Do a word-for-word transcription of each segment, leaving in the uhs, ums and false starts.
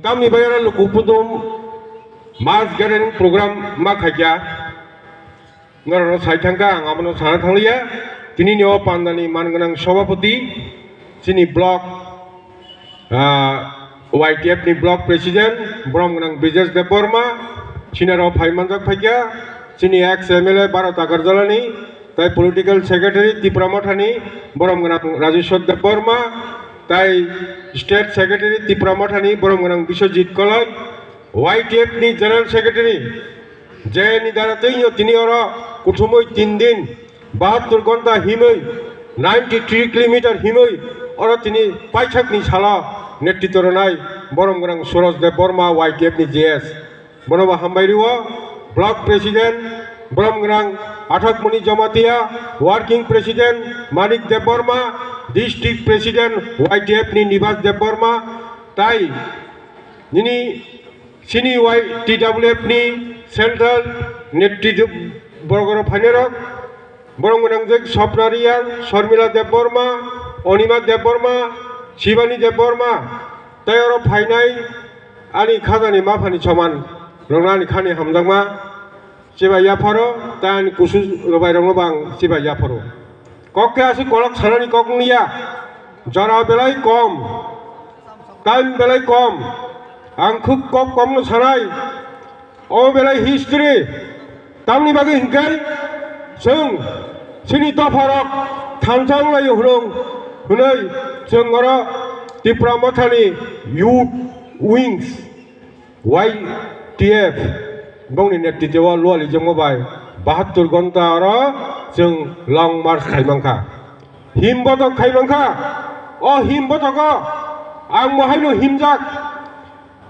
Tamni bagwi oro luku kuthum mass gathering program ma khaikha. Norokno sai thangkha, ang abono sana thangliya. Tinini o pandani mangwnang sobhapoti, chini block, ah, Y T F ni block president, borom gwnang Brijesh Debbarma, sinaro phai manjak phaikha, chini ex M L A Bharat Agarjalani, tai political secretary Tipra Mothani, borom gwnang Rajeshwar Debbarma, tai state secretary Tipra Mothani, borom gwnang Biswajit Koloi, Y T F ni general secretary, je ni dara twi tini oro kuthumui tin din, bahattur gonta himwi, ninety three kilometer himwi, oro tini paithakni salo netritw rwnai borom gwnang Suraj Debbarma Y T F ni G S. Bono bo hambai rwo, block president, borom gwnang Athakmoni Jamatia, working president Manik Debbarma, district president Y T F ni Nibas Debbarma, tai nini chini Y T W F ni central netritw borgoro phainarok, borom gwnang jek Swapna Reang, Sharmila Debbarma, Anima Debbarma, Shivani Debbarma, tai oro phainai ani khajani maphani soman rokno ani khani hamjakma chibai yapharo, tai ani kusu rwbai rokno bo ang chibai yapharo. Kok khe aswk kolok sanani kok wngya, jora belai kom, time belai kom, ang khuk kok komno sanai. O belai history. Tamni bagwi hinkhe chwng chini dopharok thansa wnglaio hwnwi, hwnwi chwng oro Tipra Mothani Youth Wings, Y T F, bongni netritwo lualijwngma bai bahattur gonta oro chwng long march khai mankha. Him botok khai mankha. O him botogo ang bo haino himjak.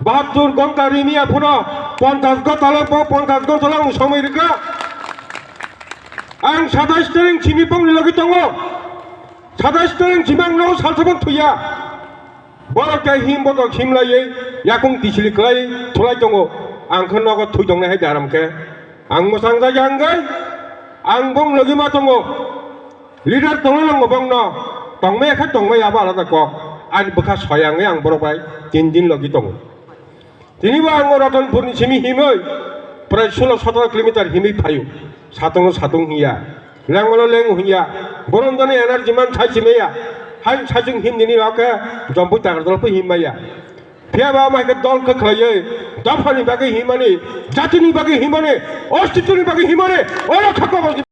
Bahattur gonta rimiya phano ponchash gonta le bo ponchash gonta le ang somoi rwkha. Ang satais tarik simi bongni logi tongo. Satais tarik simi ang nogo salsa bang thuya. Borok khe him botok himlaiwi yakung tisili kwlai thulai tongo. Ang khe nogo thui tongnai hai daram khe. Ang mwchang jagya wngwi ang bong logi ma tongo. Leader tongo nang bongno, tongmaya khe tongmaya abo alada kok. Ani bwkha soya wngwi ang borok bai tin din logi tongo. Tini bo ang o Ratanpurni simi himwi prai sulo sotoro kilometer himwi phaio. Satungno satung hinya, lengmano leng hinya. Borom jani energy man sai simaya. Hai saichung him nini rok khe jompui takar dol phi himmaya. Phiya ba mai khe dol khe khlaiwi dophani bagwi himani, jatini bagwi himani, ostitwni bagwi himani, oro kha kobor